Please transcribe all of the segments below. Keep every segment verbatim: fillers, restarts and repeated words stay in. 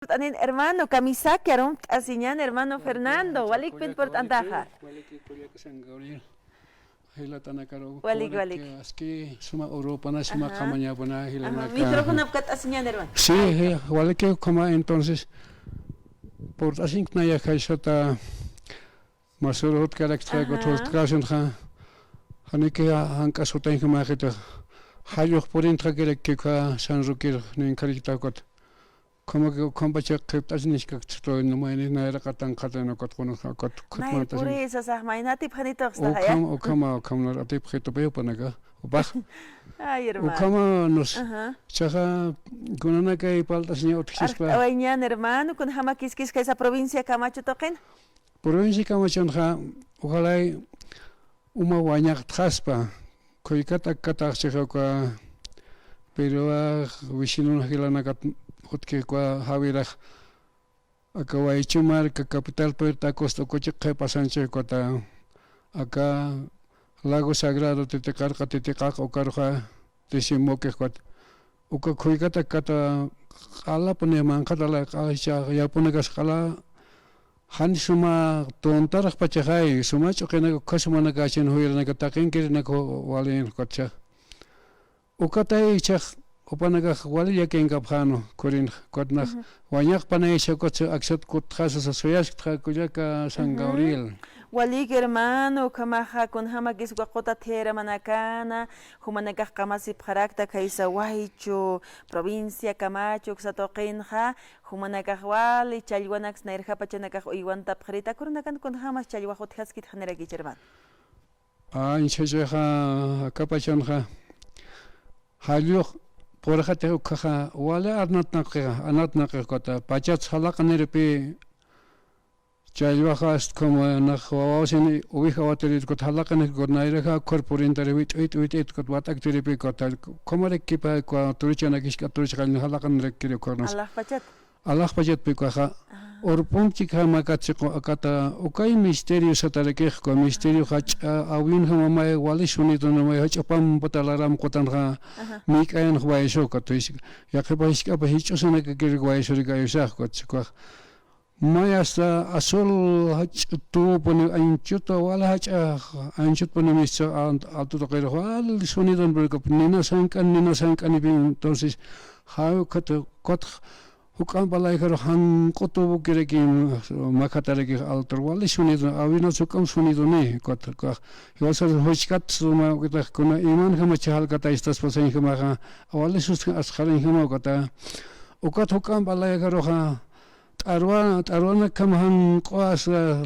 Purt'anin hermano, kamisaki arumt'asiñan hermano Fernando, walikpin purt'antaxa. Walik, walik. Aski suma Europana, suma qamañapana, jilanaka. Micrófono apkat'asiñan hermano. Sí, eh, walik ukhama entonces. Purt'asinknaya khaysata masürut karakta, ajá, kut'uskasinxa. Janiki jank'as jutañjamaxita. Jallux purintxa kirakki ukha San Roquer ninkharikta ukat. Ukhama, ukhampach qhipt'asiñaskakta, no mayni nayraqatan qhatayn ukat, qunus ukat, ukat. Nayr purisasax maynatipxanituxsa jaya. Ukham, ukhama, ukham nar atipxitu payupanaka. Upax. Ay, hermano. Ukhama nos. Ajá. Chaxa kunanakay palt'asiña utjchispa. Arqt'awayañan, hermano, kunjama kiskis kaysa provincia Camacho tuqin. Provincia Camachonxa, ojalay uma wañaqtxaspa, khuykat akkatax chixa uka, pero, ah, vecino jilanakat jutkix uka Javirax, aka Waychu marka capital puerta costa uka chiqay pasanchix ukata, aka Lago Sagrado titiqarqa, titiqaqa ukaruxa, Tisimukiq ukat. Uka khuykat akkata q'alapuni manqhatala q'acha yapunakas q'ala, jan suma tuntaraq pachaxay, suma ch'uqinaka, ukha sumanakachin juyranaka, taqinkirinaka walin ukatcha. Ukatay ichhax jupanakax wali llakinkapxänu, khurin ukatnax, ujú, wañaqpanay ichha ukatsa aksat kutxasa suyasktxa kullaka San Gabriel. Walik hermano, ukhamaxa kunjamakis uka quta thiyayramanakana, jumanakax qamasipxarakta khaysa Waychu, provincia Camacho, uksa tuqinxa, jumanakax wali challwanaks nayrjapachanakax uywantapxirita, akürunakan kunjamas challwax utjaskit janirakich hermano. Anchhachaxa, akapachanxa, jallux purxatix ukhaxa, wali anatnaqixa, anatnaqixa ukata, pachats jalaqnirpi, challwaxa, astkuma nax wawasin uwij awatirit ukat jalaqnir ukat nayraxa ukhar purintari wit'wit wit'it ukat wat'aktiripi ukat, ukhamarakkipa uka turuchanak jisk'a turuchaqallin jalaqnirakkiri ukharnas. Alaxpachat. Alaxpachatpi ukaxa, ah, urpump chikxa makat chiqu akata, ukay misterio satarakix, uka misterio jach'a, avión jamamay wali sonido namay jach'a pampa talaram qutanxa, ajá, mik'ayanx waysu ukat, yaqhipa jisk'apa jich'usanakakir waysurik ayusax ukat, ukax. May hasta azul jach'a tuupuni anchuta, wali jach'a anchutpuni mistsa, an-, alto tuqirux wali sonidon, pero nina sank'an, nina sank'anipi, entonces, jay ukat, ukat juk'amp alayjaru janq'u tubukirakï, makatarakix altor, wali sonido, avionats juk'amp sonidoni, ukat, ukax, jiwasar juchkat suma, ukatax kuna imanjamacha jalkataystaspa sañjamaxa, wali sust asxarañjama ukata, ukat juk'amp alayjaruxa, t'arwa, t'arwanakjam janq'u asa,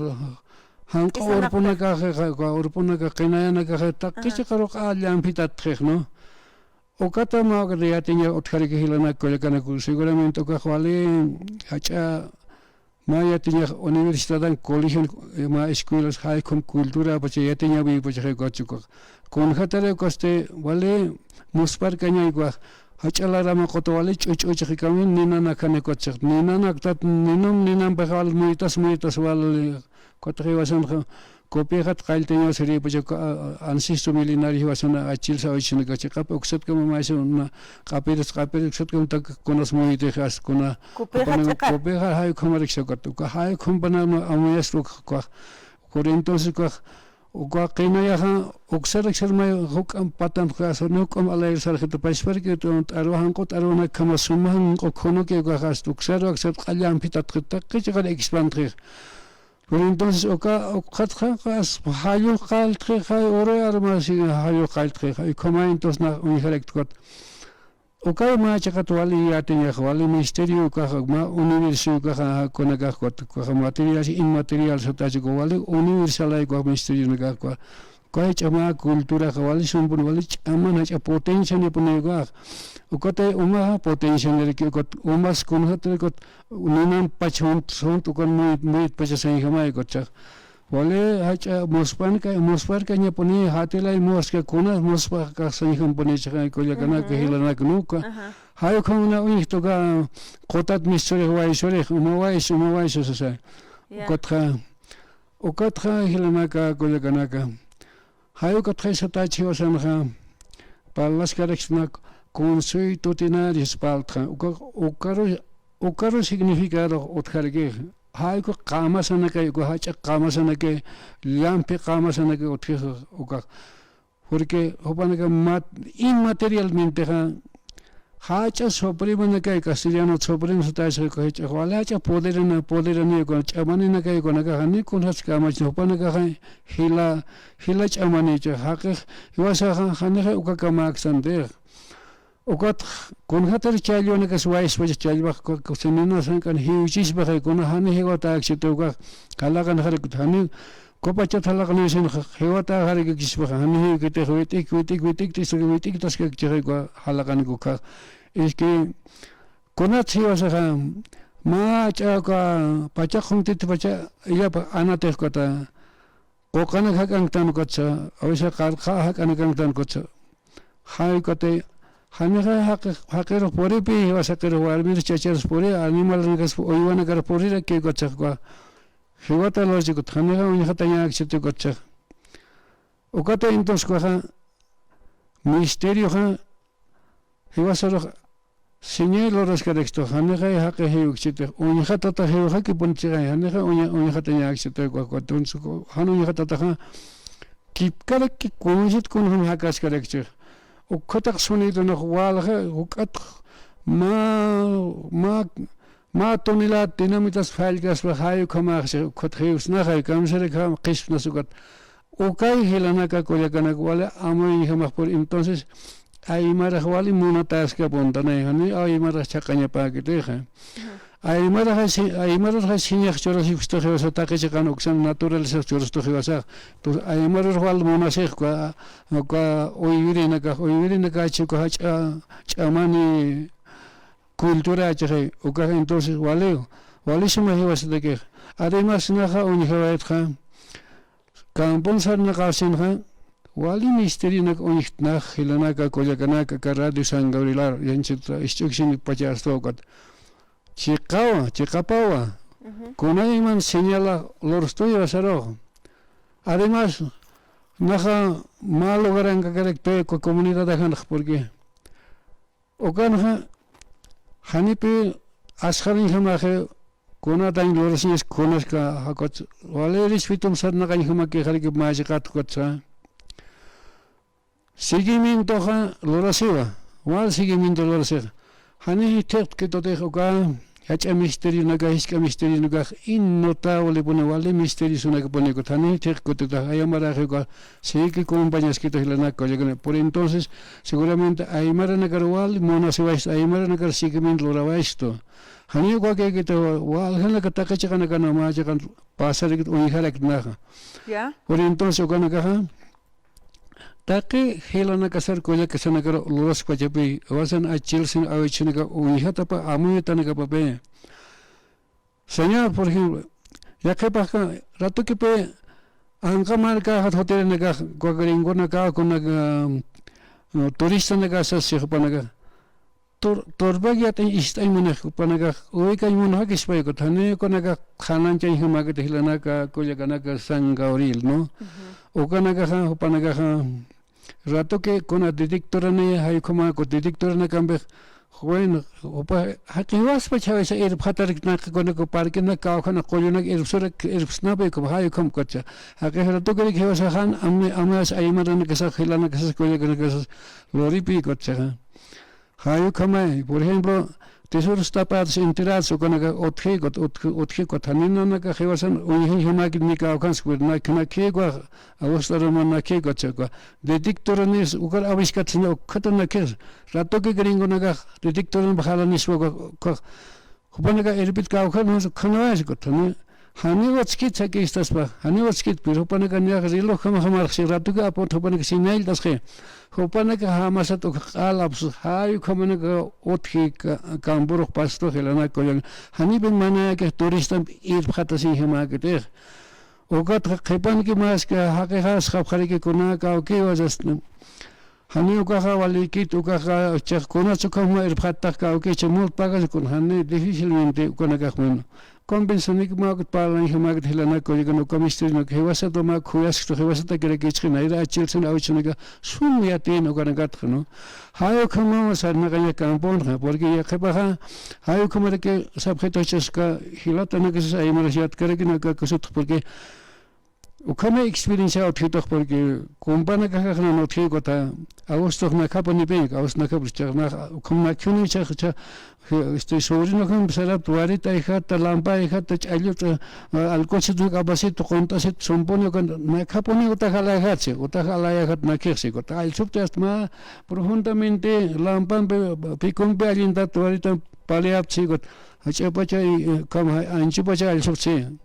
janq'u urpunakax, urpunakax, qinayanakax, taqi chiqaru q'alla ampitatxix, ¿no? Ukata mä ukata yatiñax utjariki jilanak kullakanak, seguramente ukax wali jach'a mä yatiñax universidadan, colegion, mä escuelas, jaykhum culturapacha yatiñawïpachax ukax, kunjatari ukasti wali musparkañay ukax, jach'a larama quta wali ch'uch'uchax ukham ninanakjani ukax, ninanaktat, ninam, ninampix wal muytas, muytas wal, ukatxa jiwasanxa, Copejat qalltañaw sirïpacha, a, a, ancestro milenario jiwasana achil sawichinakax chiqap, uksatkama maysa una q'apiras, q'apiras uksatkama tak kunas muytix as kuna. Copeja chiqap. Copeja jay ukhamaraksa ukat, uka jay ukhampana amuyaspa ukax. Pero entonces ukax, uka qinayaxa, uksaraksar may juk'amp patan ukax, juk'amp alayr sarxita, pachparki t'arwa janq'u t'arwanakjama suma janq'u khunuki ukax, hasta uksaru aksat q'alla ampitatxi, taqi chiqar ikspantxix. Pero entonces uka, ukxatxa, as, jallux qalltxixa, uru armasi jallux qalltxixa, ukhamay entonces nax uñjarakta ukat. Ukay mä chiqat wali yatiñax, wali misterio ukax, mä universo ukax, kunakax ukat, ukax material, inmaterial satachi ukax, wali universalay ukax misterionakax ukax. Uka jach'a mä culturaxa wali sumpuni, wali ch'aman jach'a potencianipuni ukax. Ukatay umaxa potencianiraki ukat, umas kunxatari ukat, ninamp pach junt, junt ukan muyit, muyit pacha sañjamay ukat chax. Wali jach'a muspanka, musparkañapuni, jatilay muska kunas muspax kax sañjampuni chax kullakanaka, jilanaka nuka. Ajá. Jay ukhamana uñjta uka qutat misturix waysurix, uma waysu, uma waysu sasa. Ya. Ukatxa, ukatxa jilanaka kullakanaka. Jay ukatxa satach jiwasanxa, parlaskaraksna Consuy Tutinarios parltxa, uka, ukaru Ukaru significado utjarki, jayku qamasanakay, uka jach'a qamasanakay, llampi qamasanakay utjix ukax. Porque jupanaka mat-, inmaterialmentexa, jach'a supremonakay, castellano supremo sutaysa, jach'a, wali jach'a poderana-, poderanï uka, ch'amaninakay ukanakaxa, ni kunjats kamachna, jupanakaxa jila, jila ch'amanïcha, jaqix jiwasaxa, janixa ukakamäksantix. Ukat kunjatar challwanakas wayspacha challwax ku-, ku-, sininasank'an jiwchispaxa, kuna jani jiwatäkchiti ukax, jalaqanxarakit jani, kupachat jalaqanïsin jiwatäxarakikchispaxa, jani jiwkitix wit'ik, wit'ik, wit'ik, t'istu wit'ik taskakchixa uka jalaqanak ukhax. Es que, kunats jiwasaxa, mä ch'awka pachaq juntitpacha, illap anatix ukata, quqanak jak'anktan ukatsa, a veces qarqa jak'anakanktan ukatsa. Jay ukati, janixa jaqi, jaqirux puripï, jiwas jaqirux warmir chacharus puri, animalanakas uywanakar purirakiw ukatsax uka. Jiwata lurchi ukat, janixa uñjatañäkchiti ukatsax. Ukata entonces ukaxa, misterioxa, jiwasarux señal luraskarakstu, janixa jaqi jiwkchitix, uñjatata jiwxakipun chixay, janixa uña-, uñjatañäkchiti uka, uka, entonces, jan uñjatataxa, kipkaraki kunsit kunjam jakaskarakchix. Ukkhataq sonidonux walja, juk'at mä, mä, mä tonelada dinamitas fallkaspa, jay ukhamaxchix, ukkhat jiwsnaxay, kamsarakjam qhispnas ukat. Ukay jilanaka kullakanaka wali amuyuñjamax puri. Entonces, aymarax wali munataskapuntanay, jani aymarax chhaqañapäkitixa. Ujú. Aymaraxa si-, aymararxa siñax churasipkstu jiwasa taqi chiqan uksan naturalezax churastu jiwasax. Entonces, aymararux wal munasix uka, uka uywirinakax, uywirinakachi uka jach'a ch'amani culturachixi, ukax entonces wali, wali suma jiwasatakix. Además, naxa uñjawaytxa, campon sarnaqasinxa, wali misterionak uñjtnax jilanaka, kullakanaka, aka Radio San Gabriel, yanchita, isch'uksini pacha astuw ukat. Chiqawa, chiqapawa. Ujú. Kunayman señala lurstu jiwasarux. Además, naxa mä lugarankakarakti uka comunidad ajanx, porque ukanxa, janipï asxaruñjamaxi, kunatañ lurasiñas, kunaska, jakuts, wali respetom sarnaqañjamakixaraki mä chiqat ukatsa. Seguimientoxa lurasiwa, wal seguimiento lurasixa. Jani jithiqt'kitutix uka, jach'a misterionaka, jisk'a misterionakax, innotablepuni, wali misteriosonakapuni ukat, jani jithiqkitutix, aymaraxi uka, siki compañaskitux jilanaka kullakanaka. Por entonces, seguramente aymaranakar wal munasiwastu, aymaranakar seguimiento lurawastu. Jani uka kikita waljanaka taqi chiqanakana mä chiqan pasarikit uñjaraknaxa. Ya. Por entonces, ukanakaxa, taqi jilanakasar kullakasanakar luraspachapï, jiwasan achilsin awichunaka uñjatapa amuyutanakapapï. Señor, por ejemplo, yaqhipaxka ratukipï anqa markaxa jutirinakax, uka gringonakax, kunaka, mm, turistanakax sas jupanakax. Tur-, turpak yat'iñ ist'añ munix jupanakax, uwikañ munxakispay ukat, jani ukanakax qhananchañjamäkiti jilanaka, kullakanaka, San Gabriel, ¿no? Ujú. Ukanakaxa, jupanakaxa, ratuki kuna directorani, jay ukhamaku directoranakampix, bueno, jupa, jaqi jiwaspach jawisa irpxataraknaqa, kunaku parquenak, kawkhana qullunak irpsurak, irpsnapay ukham, jay ukham ukatsa. Jaqi ratukirik jiwasa jan, ami-, amas aymaranakasax, jilanakasax, kullakanakasax, luripï ukatsaxa. Jay ukhamay, por ejemplo, tesoros tapados, enterrados, ukanaka utji ukat, utji, utji ukat, janinanaka jiwasan uñjañjamäkit ni kawkhansa, nak, nakhï uka, awst'aruma nakhï ukat, uka. Detectoranis, ukar awiskatsa, ukhata nakhïsa. Ratuki gringonakax, detectoranpa jalanispa, uka, uka, jupanaka irpit kawkhansa, ukhanawaysa ukat, jani. Janiw utjkit sakistaspa, janiw utjkit, pero jupanaka niyax relojjamax marxsi, ratuki apun jupanaka señaltasxi. Jupanaka jamasat uka q'al apsu, jay ukhamanaka utji ka-, campurux pastu jilanaka kullakanaka. Janipï manayakix turistamp irpxatasiñjamäkitix. Ukatxa qhipanki maska jaqixas japxariki kuna kawkiwa sasna. Jani ukaxa walikit, ukaxa chiq kunats ukham mä irpxattax kawkicha multa pagas kun, jani difícilmente ukanakax, bueno, Convencionik mä ukat parlañjamäkit jilanak, uka misterio uka jiwasat mä khuyasktu, jiwasatakirakïchixi, nayra achilsin awchunaka sum yatiyna ukanakatxa, ¿no? Jay ukhamama sarnaqaña camponxa, porque yaqhipaxa, jay ukhamaraki sapxituchasqa jilatanakasas aymaras yatkarakina uka kusutxa, porque ukhama experiencia utjitux, porque companakaxax nan utji ukat, agostox nakhapunipi, agosto nakhapunipi, ukham nakjuni chax, chax, este, sobrinoxam sarat warita ayjata, lampa ayjata, ch'alluta, alcoholcito, capacito, qunt'asito, sumpuni, ukan nakhapuni utax alayjatsi, utax alayajat nakjixsi, ukat allsupti hasta mä profundamente lampampi, pikumpi allintat warita paliapsi, ukat jach'apacha, ukham anchupacha allsupsi.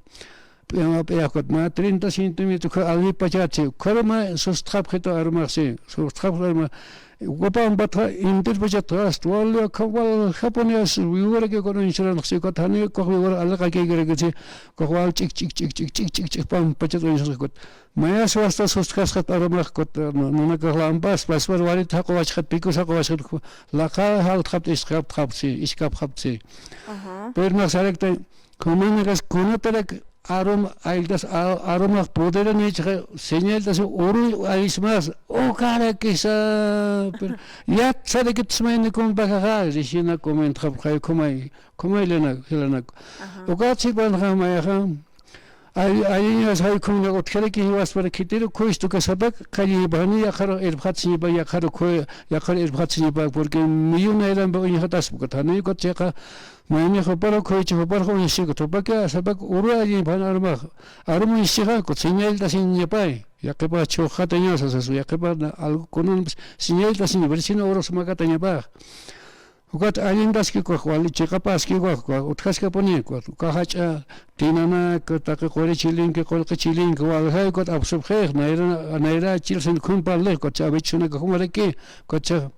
P'iyama p'iyax ukat mä treinta centímetro uka alipachatsi, ukharu mä sustxapxitu arumaxsi, sustxapxi aruma, uka pampatxa intirpachatxa, hasta wali ukham waljapuni as wiwarakiw ukan uñsuranxsi, ukat jani ukax wiwar aliqakïkarakitsi, ukax wal ch'ik ch'ik ch'ik ch'ik ch'ik ch'ik ch'ik pampachat uñsuxsi, ukat mayas wasta sustxasxat arumax, ukat nanakax lampas, paspas warita jaqwachxat, pikus jaqwachxat, laqha jaltxapti, iskapxaptsi, iskapxaptsi. Ajá. Pero nax sarakta, Jumanakas kunatarak arum, aylltas a-, arumax poderanïchixi, señaltasi uru allismas, ukarakisa, pero yatsarakitsa mayni kumpajaxa, risina comentxapxay, ukhamay, ukhamay jilanak, jilanak. Ajá. Ukat sipanxa mayaxa, ay-, alliñas jay ukhamanak utjaraki jiwaspara khitiru khuystu uka sapak, qallipani yaqharu irpxatsiñapa, yaqharu khuy, yaqharu irpxatsiñapa, porque millón ayrampi uñjataspa, ukat jani ukat chiqa, Mayni juparu khuychi, juparu uñschi, ukat jupaki sapak uru allinphan arumax. Arum uñschixa, ukat señalt'asiñapay. Yaqhipax chhuxatañasa sasu, yaqhipax na-, algo kunanpis señalt'asiñapay, sino urus makatañapax. Ukat allintaski ukax, wali chiqapaski ukax, ukax utjaskapuni, ukax, ukax jach'a tinanak, taqi quri chilinki, qullqi chilinki, waljay ukat apsupxix, nayra, nayra chilsin khumparlix, ukat cha avichunaka jumaraki, ukat cha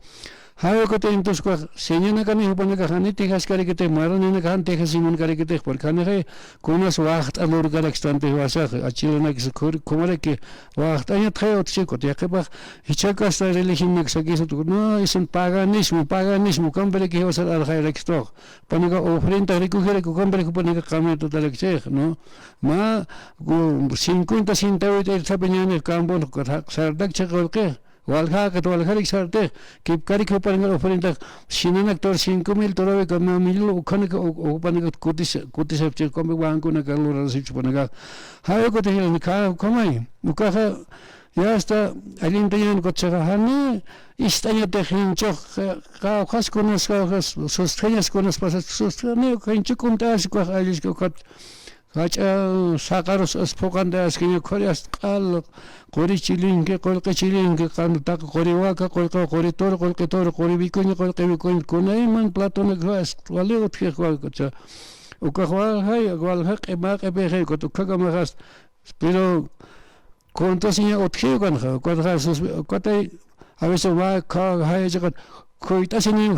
Jay ukat entonces ukax señanakani jupanakax jani tejaskarakitix, maraninakax jan tejasimunkarakitix, porque janixay kunas waxt'a lurkarakistantix jiwasax, achilanakis khur-, khumaraki waxt'añatxay utjchi ukat, yaqhipax jichhakasta religionnak sakisat, no, es un paganismo, paganismo, ukampiraki jiwasar arxayrakistux, jupanakax ofrendax rikujiraki, ukampiraki jupanakax qamir tutarakchix, ¿no? Mä, u-, cincuenta centavito irthapiñäni campon, ukat sartakchi qullqix. Walja, ukat waljarik sartix, kipkarik jupanakar ofrendax, sinanak tor cinco mil torawi, ukat mä millón ukhanak, u-, u-, jupanakar kutis-, kutisapchi, ukampi wankunakar lurarasipchi jupanakax. Jay ukat jilanaka, ukhamay, ukaxa, ya está, allintañän ukat chiqa, jani ist'añatix jinchux, qa-, qawqhas kunas, qawqhas sustjañas kunas pasas, sustjani, uka jinchux kumt'asi ukax alliski ukat, Jach'a saqarus as phuqantayaskiña, ukhari as q'al quri chilinki, qullqi chilinki, qan taq quri waka, qullqi, quri turu, qullqi turu, quri wikuñi, qullqi wikuñi, kunayman platonak as wali utjix wal, ukax waljay, walja q'ima q'ipixay, ukat ukhakamaxas, pero Kuntasiña utjiw kanxa, ukatxa sus-, ukatay, a veces mä kha-, jay chiqat, khuyt'asini,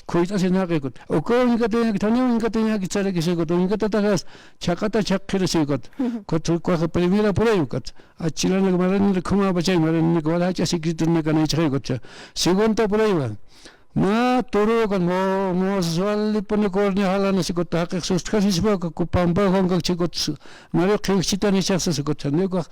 khuyt'asini jaqi, ukat. Uka uñkatañakit, jani uñkatañakit sarakisi, ukat, uñkatataxas, chhaqata chhaqirisi, ukat. Ukat, ukaxa primera prueba, ukat. Achilanak maraninaka khumapachay, maraninaka wal jach'a secretonakanaychixay, ukat. Segunda prueba. Mä turukan, mo-, mosas walipuni kurni jalanasi, ukat jaqix sustjasispa, ukat ku pampa junkakchi, ukat s-, mariw qhiwchitani chhaxsasi, ukat jani ukax,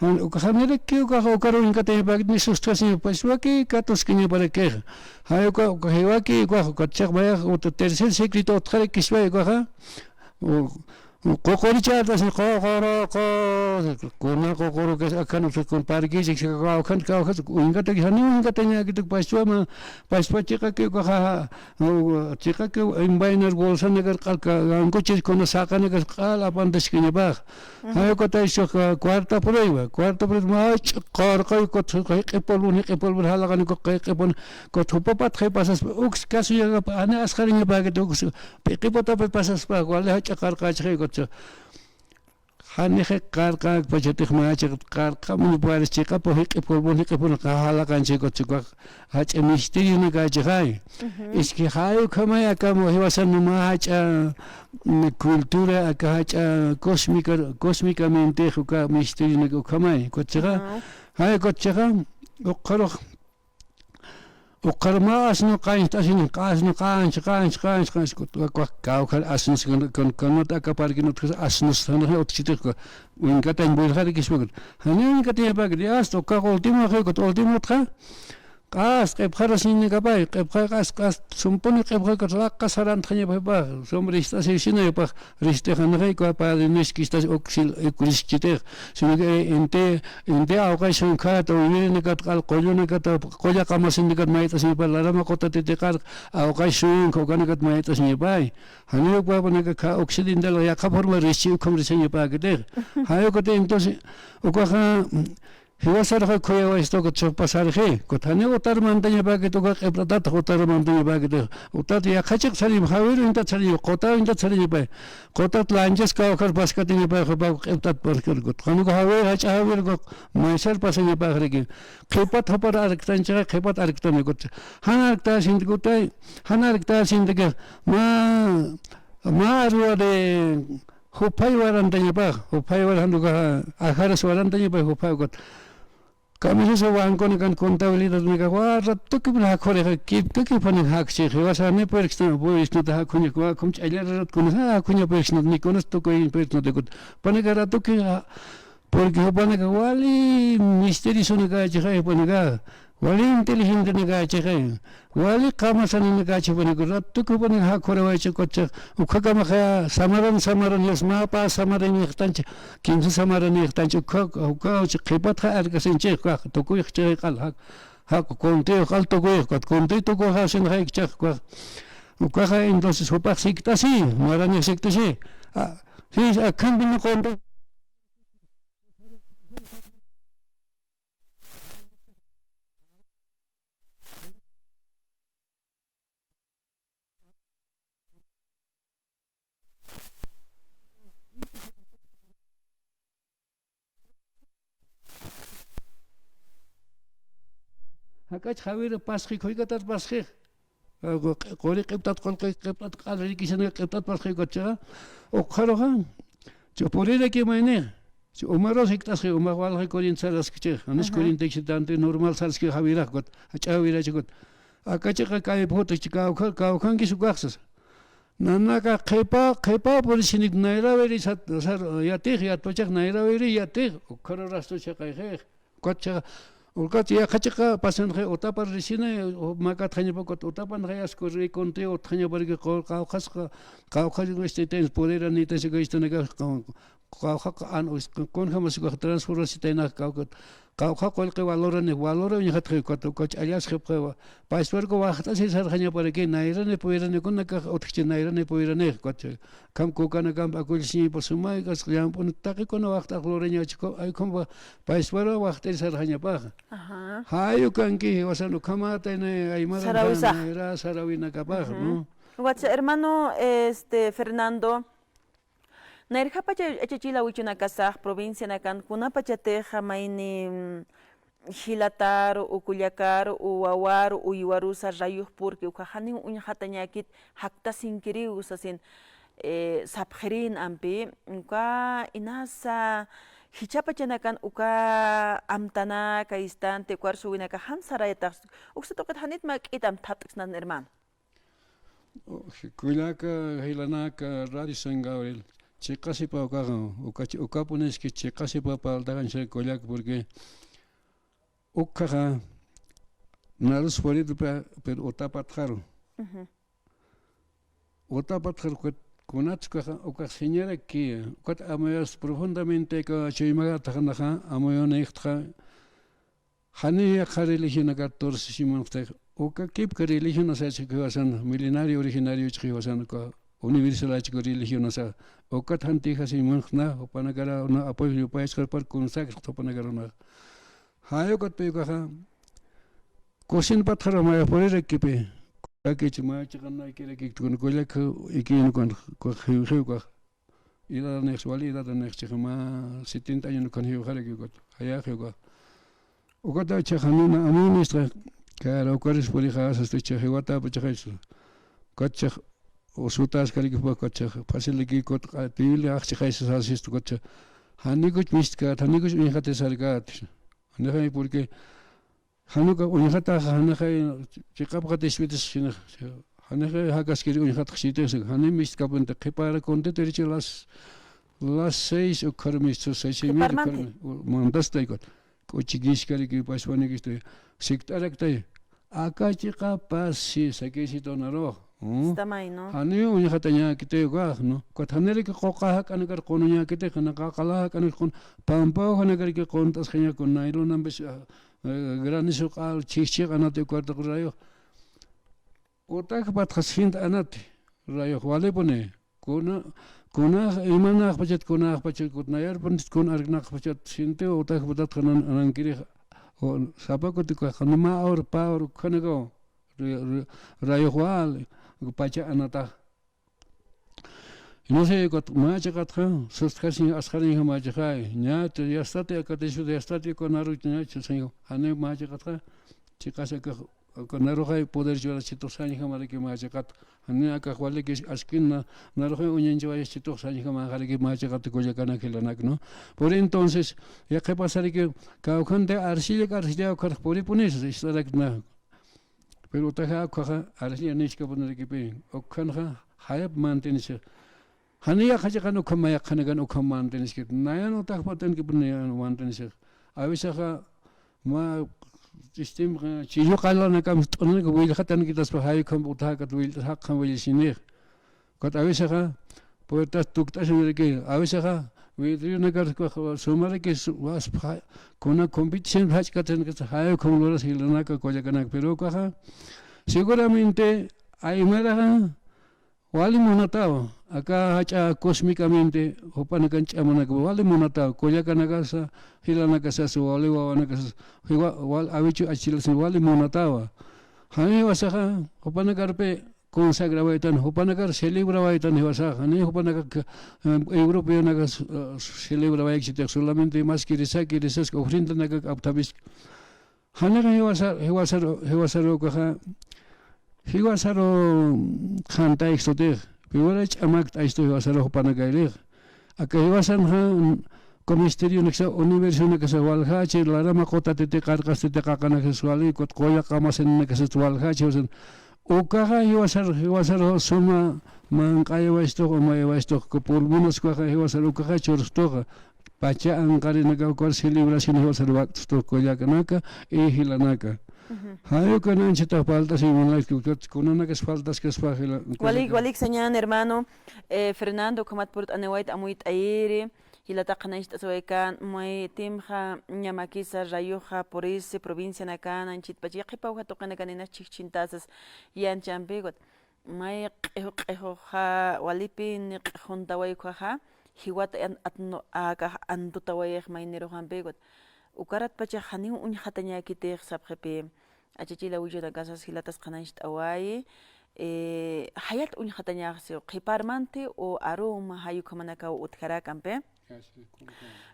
jan-, ukax janiraki ukax, ukaru uñkatañapäkit ni sustjasiñapaspa, waki katuskiñaparakixa. Jay uka, ukax jiwaki ukax, ukat chhax mayax, uta tercer secreto utjarakispa ukaxa, u-, Ququrichätasi ququruqu, kuna ququrukas akhan uksakun parkichik, kawkhan, kawkhan, uñkataki, jani uñkatañäkituk paspa mä, paspa chiqaki ukaxa, chiqaki envainar bolsanakar q'al, ankuchis kuna saqanakas q'al apantaskiñapax. Jay ukataysuxa cuarta prueba, cuarta prueba, mä jach'a qarqay ukat jiq'i polvon, jiq'i polvon jalaqani ukat jiq'i polvon, ukat jupapat jay pasaspa, uks kasuñakapa, jani asxariñapäkit uks, P'iqipatapi pasaspa, wali jach'a qarqächixay, ukat. Janixay qarqäkpachatix mä chiqat qarqamuñaparis chiqapu jiq'i polvon, jiq'i polvon jalaqanchix, ukat, ukax jach'a misterionakachixay. Es que jay ukhamay aka jiwasan mä jach'a, mm, cultura, aka jach'a cósmica, cósmicamente uka misterionaka ukhamay, ukat chiqa. Jay ukat chiqa, ukxarux Uqar mä asno qancht'asini, asno qanch, qanch, qanch, qanch, kut, kawkar asnos kan, kan, kanat aka parkin utjis asnos sanxi utjitix, uñkatañ bullxarikispa kut. Jani uñkatañapakit, hasta ukax último xikut, último utxa. Q'as, q'ipxarasiñakapay, q'ipxa, q'as, q'as, sumpuni q'ipxa, q'as, laqqa sarantxañapaypa, sum rist'asisinaypax, rist'ixanxay, kua padrinuskistas, uksil, ukriskitix, sino que, eh, inti, inti awqay sunkhata, uywirinakat, q'al qullunakata, qulla qamasinakat mayt'asiñapa, larama quta titiqar, awqay sunkha, ukanakat mayt'asiñapay. Janiw ukpapanaka kha occidental, yaqha forma risti, ukham risañapäkitix. Jay ukati, entonces, ukaxa, Jiwasarxa khuyawaysta ukat chhujpasarxi, ukat jani utar mantañapäkit uka q'ipt'atat utar mantañapäkit, utat yaqha chiq sarim, jawiru intat sarim, quta intat sariñapay, qutat lanchas kawkhar paskatiñapay, jupa q'ipt'at paskar, ukat jani uka jawir, jach'a jawir uka maysar pasañapäxriki, qhipat jupar arktanchixa, qhipat arktan ukat, jan arktäsinti kutay, jan arktäsinti ukat, mä, mä arwa de, Juphay warantañapax, juphay warantañapax, ajaras warantañapax, juphay ukat. Kamisasa wankunikan contabilidadnakax, wa, ratuki pura jakhurixa, kipkaki panixa jakchix, jiwasa jani puyirksna, puyirksnata jakhuñak, wa, khum ch'allararata kunas, a, jakhuña puyirksnata, ni kunas tukuy puyirksnata ukat. Panaka ratuki, a, porque jupanaka wali misteriosonakachixa, jupanaka. Wali inteligentenakachixa, wali qamasananakachixa, ratuki jupanak jakhurawaychi ukat, ukhakamxa samaran, samaran, yasmapa samaranïxtanchi, kimsa samaranïxtanchi, ukha, ukha, uchi qhipatxa arkasinchi, ukha, tukuyxchi q'al, jak, jak, kuntiyux q'al tukuyx, ukat kuntiy tukuyxasinxaykchix, uka, ukaxa, entonces, jupax sikt'asi, maranix sikt'asi, a, sí, akhampi no kunti. Jak'ach jawir pasxi, khuykatar pasxi. Quri q'ipt'at, qullqi q'ipt'at, q'al rikisina q'ipt'at pasxi ukat chixa. Ukxaruxa, ch'upurirakimaynix. Umaru sikt'asxi, umax walxi corriente saraskchix. Janis corriente iksitante normal saraski jawirax ukat, jach'a jawirachi ukat. Aka chiqa kayphuta kawkha, kawkhankis ukaxsas. Nanaka qhipa, qhipa purisinit nayrawiri sat, sar, yatix, yatpachax nayrawiri yatix, ukxaru rastu chiqayxix. Ukat chiqa, ukat yaqha chiqa pasanxi utapar risina, makatxañapa ukat utapanxi asku rikunti utxañaparki qawqhasqa, qawqhas este tens pudera nitasiku istanaka, qawqhaqa an, kunjamas ukax transformasitaynax kawkat, qawqha qullqi valorani, valora uñjatxi ukat, uka ch'allasxipxiwa, paysparku waxt'asi sarxañaparaki, nayrani puyrani kunakax utjchi nayrani puyrani ukat, Kham kukanakamp akullisiñipa sumay, kasqa llamp'uni taqikuna waxt'ax lurañachi, ay khumpa paysparu waxt'iri sarxañapaxa. Ajá. Jayu kanki, jiwasan ukhamatayna aymaran sarawisax. Nayra sarawinakapax, ¿no? Ukat hermano, este, Fernando, nayrjapacha achachila wichunakasax, provincianakan, kunapachatixa mayni, mm, jilataru, u kullakaru, u wawaru, u uywarusa rayux purki, uka janiw uñxatañäkit, jaktasinkiriw sasin, eh, sapxirin ampi, uka inasa jichhapachanakan uka amtanaka, istante, uka arsuwinaka jan sarayatax, uksa tuqit janit mä k'it amtapt'ksnan, hermano. Kullaka, jilanaka, Radio San Gabriel, chiqasipa ukaxa, uka, ukapuniski chiqasipa parltaxañsa kullaka, porque ukhaxa narus puritupa, pero utapatxaru. Ujú. Utapatxaru, ukat kunats ukaxa, ukax señaraki, ukat amuyas profundamente ka chuymagatxanaxa, amuyunïxtxa, Jani yaqha religionakat tursisimunxtix, uka kipka religionasachik jiwasan, milenario originariochik jiwasan, uka universalachik religionasa, ukat jantïjasimunxna, jupanakara una apoyo yupayaskarpar consagrxta jupanakara una. Jay ukatpï ukaxa, kusinpatxaru maya purirakipï, kullakich maya chiqanakirakikt, kuna kullak ikinukan, ukax jiwxi ukax. Edadanix, wali edadanix, chixa mä setenta años ukan jiwxaraki ukat, jayaxi ukat. Ukata chixa nina amunisxa, kara ukaris purixasasti chixa jiwatapachaxaysu. Ukat chixa usutaskarikipä ukat chixa, faciliki ukat, tiwili axchixaysa sasistu ukat chixa. Janikuch mistkat, janikuch uñjatisarkat. Janixay porque Januka uñjataxa, janixay chiqapxat ispitis, janixay jakaskiri uñjatxsitix, jani mistkapunti qhipara kuntitirichi las, las seis ukhar mistu, seis y media ukhar mi-, u-, mantastay ukat. K'uchikiskarikiw paswanikistu, sikt'araktay. Aka chiqapas, si, sakisitu narux. ¿Mm? Está may, ¿no? Jani uñjatañäkiti ukax, ¿no? Ukat janiriki quqa jak'anakar qunuñäkiti, jana qaqala jak'anakar qun-, pampaw janakariki qunt'asxaña kun naylunampis, ah, eh, granizo q'al, chhijchhiq anati ukartaq rayux. Utakpatxa sint anati, rayux walipuni. Kuna, kunax, imanäxpachat, kunaxpachat, kut nayarpuntit kun arknaqpachat sintiw, utakpatatxa nan anankirix, o, sapa kuti ukax, nima hor, pa hor, ukhanakaw, ri-, ri-, rayux wal, pacha anatax. No sé, ukat mä chiqatxa, sustjasiñ, asxariñja mä chiqay, ña, yastati, akatisut, yastati, uka naruch, ña, chasiñ, jani mä chiqatxa, chiqas akax, uka naruxay poder churasitux sañjamaraki mä chiqat, jani akax waliki askin na-, naruxay uñanchawayasitux sañjamanxaraki mä chiqat kullakanak jilanak, ¿no? Por entonces, yaqhipasaraki, kawkhanti arsilla, arsilla, ukhar puripunis, istarakna. Pero utaxa ukhaxa arcilla nichkapunirakipi, ukhanxa jayap mantenisixa. Jani yaqha chiqan ukham mayaqhanakan ukham mantenisixa. Nayan utax patankipuni mantenisixa. A vecesaxa mä sistema chillu qalanakam t'unanak willxatankitaspa jay ukham utaxakat will-, jaqjam willisinix. Ukat a vecesaxa puertas tukt'asiniraki, a vecesaxa vidrionakar sumaraki su-, waspa, kuna competición jach'katankasa jay ukham luras jilanaka kullakanaka, pero ukaxa seguramente aymaraxa wali munatawa, aka jach'a cósmicamente jupanakan ch'amanaka wali munatawa, kullakanakasa, jilanakasas, wali wawanakasas, jiwa-, wal awichu achilasin wali munatawa. Jani jiwasaxa jupanakarpi consagrawaytan, jupanakar celebrawaytan jiwasaxa, ni jupanakak, em, europeonakas, eh, celebrawayksitix, solamente maski risaki, risaski, ofrendanakak apthapiski. Janixa jiwasa-, jiwasaru, jiwasaru ukaxa, jiwasaru qhantaykstutix, piwara ch'amakt'aystu jiwasaru jupanakayrix. Aka jiwasanxa, uka misterionaksa, universionakasa, waljachi, larama qutatiti, qarqastiti, qaqanakasa, wali, ukat qullaq qamasinanakasa, waljachi, jiwasan. Ukaxa jiwasar, jiwasar suma manq'ayawaystu, umayawaystu, uka pulmonaskaxa jiwasar ukaxa churstu, pacha anqarinaka, ukar celebración jiwasar wakt'stu, kullakanaka, y jilanaka. Ujú. Jay ukan anchhitax falt'asiñ munayki, ukat kunanakas faltaskaspa jila-, walik, walik sañän, hermano, eh, Fernando, ukhamat purt'aniwayt amuyt'ayiri, jilata qhanañcht'asiwaykan, maytimxa ñamakisa rayuxa purisi provincianakan, anchhitpach yaqhipaw jatuqinakan inas chhijchhintasas, yanchampi, ukat, may q'ijuq q'ijuxa walipini q'ijuntaway ukhaxa, jiwat an-, atnu-, akax antutawayix mayniruxampi, ukat, ukaratpacha janiw uñjatañäkitix sapxipi, achachila wichunakasas jilatas qhanañcht'awayi, eh, jayat uñjatañaxsiw, qhiparmanti o aruma jay ukhamanakaw utjarakampi.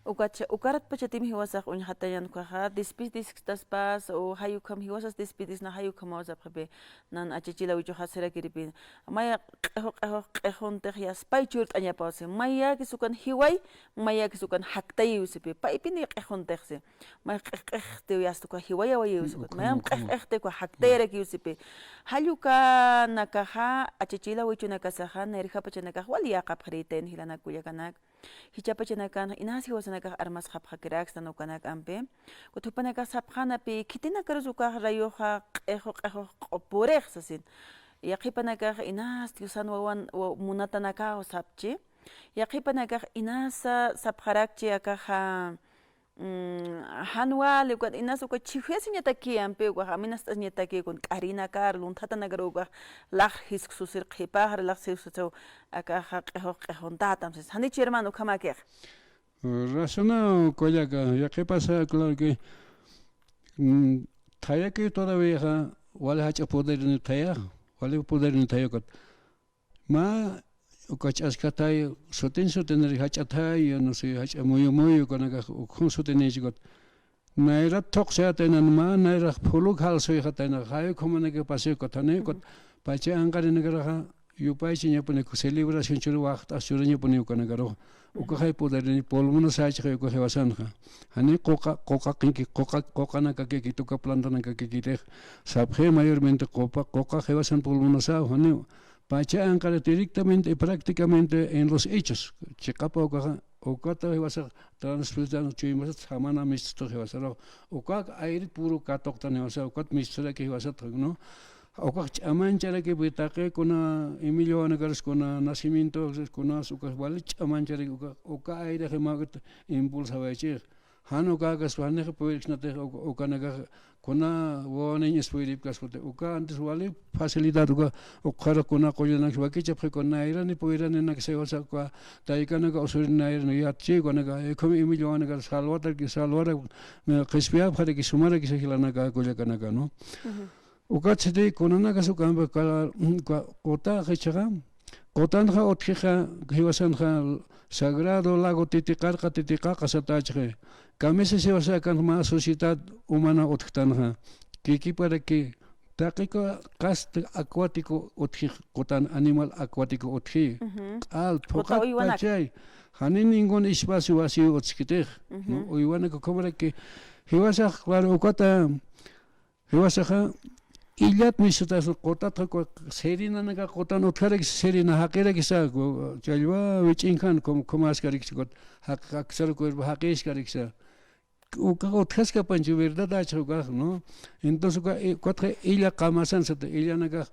Ukatcha, ukaratpachatim jiwasax uñjatañan ukhaxa, despidiskstaspas, o jay ukham jiwasas despidisna, jay ukhamaw sapxipi, nan achachila wichuxa sirakiripin. Maya q'ijuq q'ijuq q'ijuntix yaspay churt'añapaw si. Mayakis ukan jiway, mayakis ukan jaktayiw sipi. Paypini q'ijuntix si. May q'ijq'ijtiw yasta uka jiwayawayiw si. Mayam q'ijq'ijti uka jaktayarakiw sipi. Jall ukanakaxa, achachila wichunakasaxa, nayrjapachanakax wali yäqapxirïtayan jilanak kullakanak. Jichhapachanakan inas jiwasanakax armasxapxakiraksta ukanak'ampi. Ukat jupanakax sapxanapi khitinakarus ukax rayuxa q'ijuq q'ijuq q'upurix sasin. Yaqhipanakax inas Diosan wawan wa-, munatanakaw sapchi. Yaqhipanakax inasa sapxarakchi akaxa, mm, jan wali, ukat inas uka chhijuyasiñataki ampi, ukax aminast'asiñataki, kun k'arinakar, lunthatanakar ukax lax jisksusir qhipaxri, lax jisksusaw akaxa q'ijuq q'ijuntatam sis. Janichi hermano, ukhamakix. Razonaw kullaka, yaqhipasa, claro que, mm, thayaki todavía wali jach'a poderni thayax, wali poderni thayakat. Mä uka ch'askatay, sutin sutinri jach'atay, yo no sé, jach'a muyu muyu, ukanakax ukhun sutinichikat. Nayrat thuqsiyataynan mä, nayrax phuluk jalsuyxatayna, jay ukhamanaki pasikuthani, ukat pacha anqarinakaraxa, yupaychañapuni, celebración chura, waxt'as churañapuni ukanakaruxa. Ukaxay poderini pulmonasächixay uka jiwasanxa. Jani quqa, quqa qinki, quqa, quqanakakikit uka plantanakakikitix. Sapxi mayormente quqa, quqa jiwasan pulmonasäw, jani pacha anqara directamente y prácticamente en los hechos. Chiqapa ukaxa, ukata jiwasax transportan chuymasat samana mistustu jiwasarux. Ukak aire puro katuqtan jiwasa, ukat misturaki jiwasat, ¿no? Ukax ch'amancharaki, pues, taqi kuna Emilio Wanakarus, kuna Nacimiento, kunas ukax wali ch'amancharaki, uka, uka aire jimakit impulsawaychix. Jan ukakas, janixa puyirksnatix, uka, ukanakax kuna wawaniñ ispuyiripkasputi, uka antes wali facilidad, uka, ukxarux kuna qullanaks wakichapxi, kuna nayrani puyrani naksay wasa, uka taykanaka usurin nayrani yatchi, ukanaka, ikhum Emilio Wanakarus salwataraki, salwara, eh, qhispiyapxaraki, sumarakisa jilanaka, kullakanaka, ¿no? Ujú. Ukat siti kunanakas ukampi kala, mm, ka-, quta qichaqa, qutanxa utjixa, jiwasanxa Sagrado Lago Titiqarqa, Titiqaqa satächixi. Kamisa jiwasa akanxa mä sociedad humana utjtanxa. Kikiparaki, taqiku qasta acuático utji, qutan animal acuático utji. Ujú. Q'al, quta phuqat uywanak. Pachay. Jani ningún espacio vacío utjkitix. Ujú. ¿No? Uywanak ukhamaraki. Jiwasax, claro, ukata, jiwasaxa, illat misutasa qutatxa, ku-, serinanaka qutan utjarakisa, serina jaqirakisa, ku-, challwa wich'injan, kum-, kumaskarakisa, kut-, jaq-, jaqsaru cuerpo jaqiskarikisa. Uka utjaskapanchu, verdad, acha ukax, ¿no? Entonces, uka, eh, ukatxa illa qamasan sata, illanakax,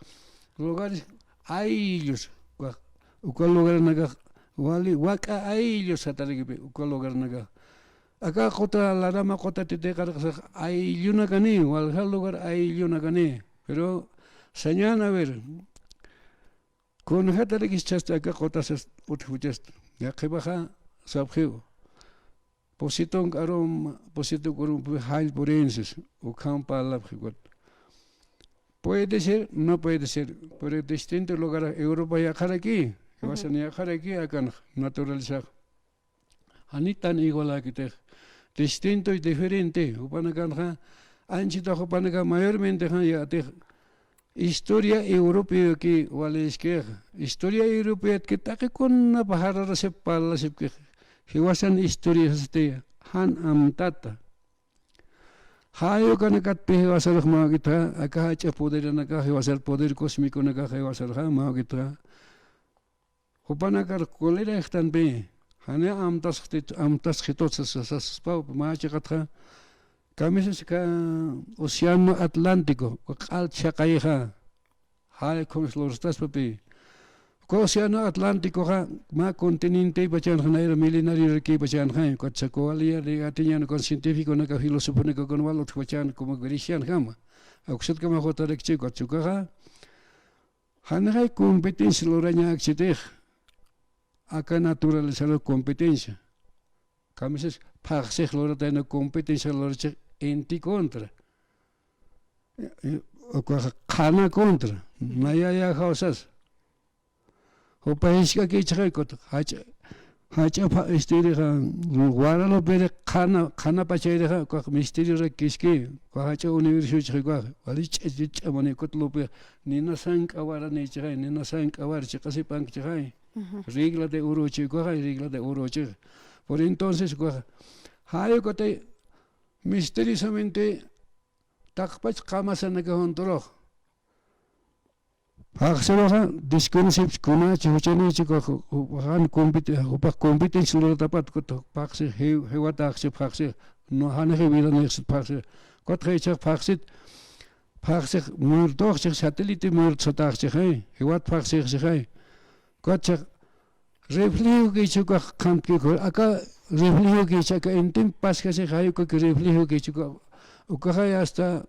lugares ayllus, uka, uka lugaranakax, wali, wak'a ayllus satarakipi, uka lugaranakax. Aka quta, Larama quta Titiqarqasax ayllunakani, walja lugar ayllunakani. Pero sañan, a ver, kunjatarakis chasta aka qutasas utjpuchasta. Ya qhipaxa sapxiw. Pusitunk arum, pusitunk arum, jall purinsis, ukham parlapxi ukat. Puede ser, no puede ser, pero distinto lugar, Europa yaqharaki, jiwasan yaqharaki, akan naturaleza. Janitan igualäkitix. Distinto y diferente. Jupanakanxa, anchita jupanaka mayormente jan yatix historia europeoki waliskix. Historia europeotki taqi kunapa jararasip parlasipkix. Jiwasan historia sasti jan amtata. Jay ukanakatpi jiwasarux mä ukitxa, aka jach'a poderanaka jiwasar, poder cósmiconaka jiwasarxa mä ukitxa. Jupanakar cólera ixtanpi, jani amtasxti-, amtasxitut sas-, sas-, saspa, mä chiqatxa, kamisas aka Océano Atlántico, q'al chhaqayixa, jay khums lurstaspapï. Uka Océano Atlánticoxa, mä continentepachanxa, nayra milenariorakipachanxa, ukat sakuwali yatiñan, ukan científiconaka, filosofonaka, ukan wal utjpachan, como Grecianjama. Uksatkama jutarakchi, ukat ukaxa, janixay competencia lurañäkchitix, aka naturalezarux competencia. Kamisas phaxsix luratayna competencia lurachix inti contra. Eh, eh, ukax qhana contra. Nayaya jawsas. Jupa jisk'akichixay kut jach'a, jach'a pha-, istirixa, Guadaluperi qhana, qhana pachayrixa, ukax misteriorakiski, ukax jach'a universochixay ukax, wali ch'a-, ch'a-, ch'amani kut lupi, nina sank'awaranïchixay, nina sank'awar chiqasipankchixay. Ujú. Regla de orochi ukaxay, regla de orochix. Por entonces, ukax, jay ukatay misteriosamente, taqpach qamasanaka junturux. Phaxsiruxa, desconocipch kunachi, juchanichi, ku-, ju-, jan competi-, jupax competencia luratapat, kut phaxsi, ji-, jiwataxchi phaxsi, no, janixi vidanïxsit phaxsi. Kut jichhax phaxsit, phaxsix muertoxchix, satélite muerto sataxchixay, jiwat phaxsixchixay. Kut chhax, reflejo kichhukax qhantkïku, aka reflejo kichhu, aka intim paskasix jay ukaki reflejo kichhuka, ukaxay hasta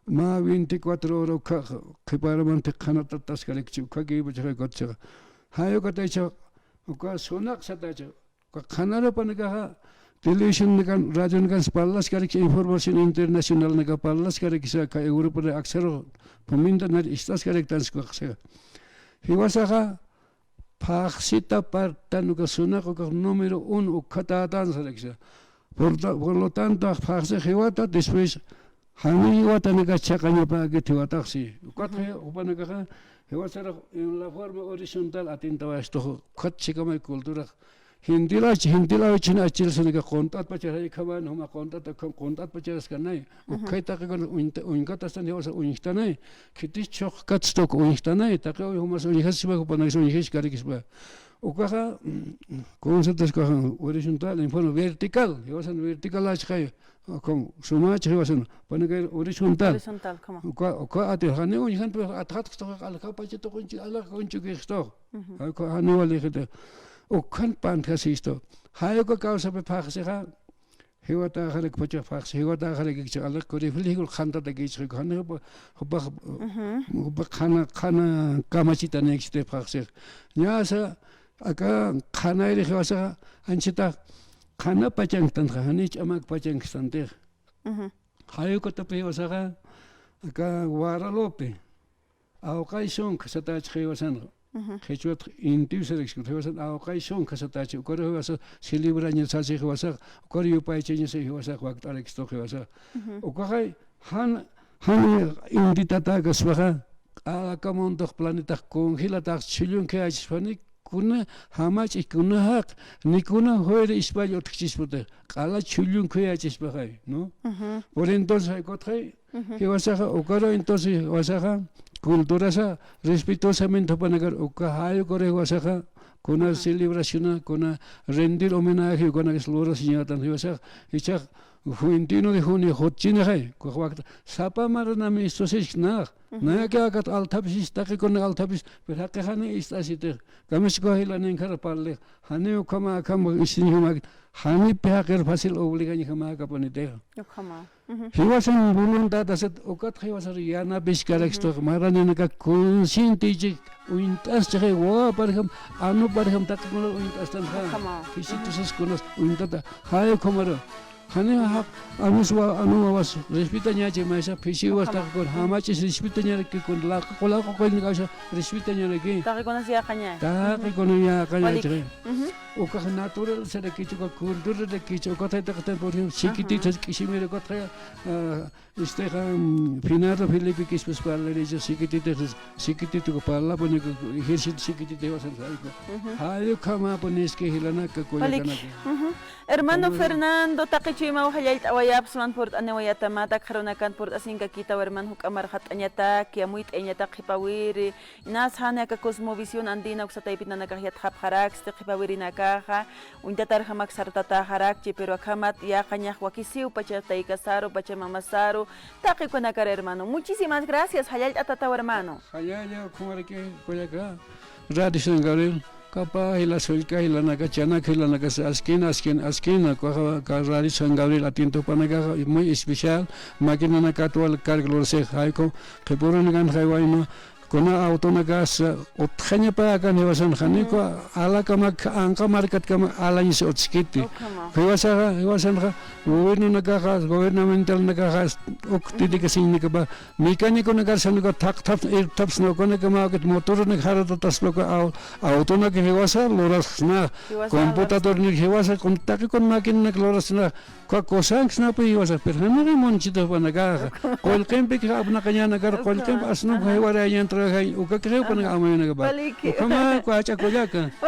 mä veinticuatro hora ukhax qhiparamanti qhanatataskarikchi, ukhakïpachaxa kut chhax. Jay ukataycha, uka sunaq sataycha, uka qhanarupanakaxa, televisionnakan, radionakan parlaskarakchi, información internacionalnaka parlaskarakisa, aka Europar aksaru pumintanir istaskaraktansi ukaxsa. Jiwasaxa, phaxsita partan uka sunaq ukax número uno ukhatätan sarakisa. Por ta-, por lo tanto, phaxsi jiwata, después, jani jiwatanaka chhaqañapäkit jiwataxsi. Ukat jupanakaxa, Jiwasarax en la forma horizontal atintawayxtux, ukat chikamay culturax. Gentil awch, gentil awchhina achilsanaka qunt'atpachar jaykaman, juma qunt'ata, ukham qunt'atpachar askanay. Ujú. Ukhay taqikuna uñta-, uñkatastan jiwasa uñjtanay. Khitis chhuqkatsta uka uñjtanay. Taqi uy jumas uñjaspa, jupanakis uñjaspa karikispa. Ukaxa, mm, conceptos ukaxa horizontal, en forma vertical. Jiwasan vertical achxay. Ukham sumach jiwasan, panakay horizontal. Horizontal, ukhama. Uka, uka ati, jani uñjan, pero atxatxtux alkapacha tuqunchi, alaq kunchukixtux. Ujú. Uka jani walixita. Ukhan pantjasistu. Jay uka causapi phaxsixa, jiwataxarakpacha phaxsi, jiwataxarakikcha alaq kurifil jikul qhantatakich, jani jupa, jupa, ujú, jupa qhana, qhana kamachitanïkchiti phaxsix. Ñasa, aka qhanayri jiwasaxa, anchhitax qhana pachanktanxa, jani ch'amak pachankstantix. Ujú. Jay ukatapï jiwasaxa, aka Guadalupe, awqay sunkha satächi jiwasanxa. Ujú. Qhichwat intiw sarakisku, jiwasan awqay sunkha satächi, ukar jiwasa celebraña sasi jiwasax, ukar yupaychaña sasi jiwasax, wakt'arakistux jiwasax. Ujú. Ukaxay, jan, jan inti tatäkaspaxa, q'ala aka mundox planetax congelatax chhullun khayächispa, ni kuna jamach'i, kuna jaq, ni kuna juir ispall utjchisputi, q'ala chhullun khayächispaxay, ¿no? Ujú. Por entonces, jay ukatxay, ujú, jiwasaxa, ukaru entonces, jiwasaxa, culturasa, respetuosamente jupanakar, uka jay ukaru jiwasaxa, kuna, ujú, celebraciona, kuna rendir homenaje, ukanakis lurasiñätan jiwasax, jichhax, veintiuno de junio jutchinixay, ukax wakta, sapa maranami istusisknax, ujú, nayakiw akat althapis, taqikuna althapis, pero jaqix jani ist'asitix, kamisku jila ninkhar parlix, jani ukhama akham istiñjamäkit, janipi jaqir fácil obligañjamäkapunitixa. Ukhama. Ujú. Jiwasan voluntad asat, ukat jiwasar yanapis karakistux, ujú, maraninaka consciente ichik, uñt'aschaxay, wawaparjam, anuparjam, taqikunar uñt'astanxa. Ukhama. Fisitusas kunas uñt'ata, jay ukhamaru. Jani jaq, anus wa-, anu wawas respetañachi maysa, phisiwas, ukhama, taqikun, jamach'is respetañaraki kun, laq'u, laq'u qullin kawsa respetañaraki. Taqikunas yäqaña. Taqikuna yäqaña. Walik. Chiqi. Ujú. Ukax naturalezarakichu, uka culturarakichu, ukatay taqatan, por ejemplo, ajá, chiquititas k'isimir ukatay, ah, este, mm, finado Felipe Quispe parlaricha, chiquititas, chiquitito parlapuni, ejército chiquitito jiwasan, jay uka. Ujú. Jay ukhamapuniski jilanaka, walik, kullakanaka. Ujú. Hermano Fernando, taqi chuymaw jallallt'awayapxsman, purt'aniwayatama, akxarunakan purt'asinkakitaw, hermano, juk'a marxat'añatak, amuyt'ayañatak qhipawiri, inas jani aka Cosmovisión Andina uksa taypit nanakax yatxapxaraksti, qhipawirinakaxa, uñtatarjamak sartatäxarakchi, pero akhamat yäqañax wakisiw pacha taykasaru, pacha mamasaru, taqikunakar, hermano. Muchísimas gracias, jallallt'atataw, hermano. Jallalla, ukhamaraki, kullaka. Radio San Gabriel, qhapa jila, sullka jilanaka, chanak jilanaka, askina, askina, askina, ukaxa, aka Radio San Gabriel atiendi jupanakaxa, muy especial, maquinanakat wal karg lurasix, jay uka, qhipürunakanxay wayna, kuna autonakas utjañapäkan jiwasan, janiw uka alakamak, anqa markatkama alañas utjkiti. Ukhama. Jiwasaxa, jiwasanxa, gobiernonakaxa, gobiernamentalonakixa, uk dedicasiñanakapa, mecaniconakar sanuka thaqthapsna, irpthapsna, ukanakamäkit motornak jaratataspa, uka au-, autonak jiwasa lurasxsna, jiwasa computadornak jiwasa, kun-, taqikun maquinanak lurasxsna, uka cosanksnapï jiwasa, pero janixay munchita jupanakaxa, qullqimpi apnaqañanakar, qullqimp asnump jiwarayañantaxa, ukakixay jupanaka amuyunakapa. Ukhama, uka jach'a kullaka.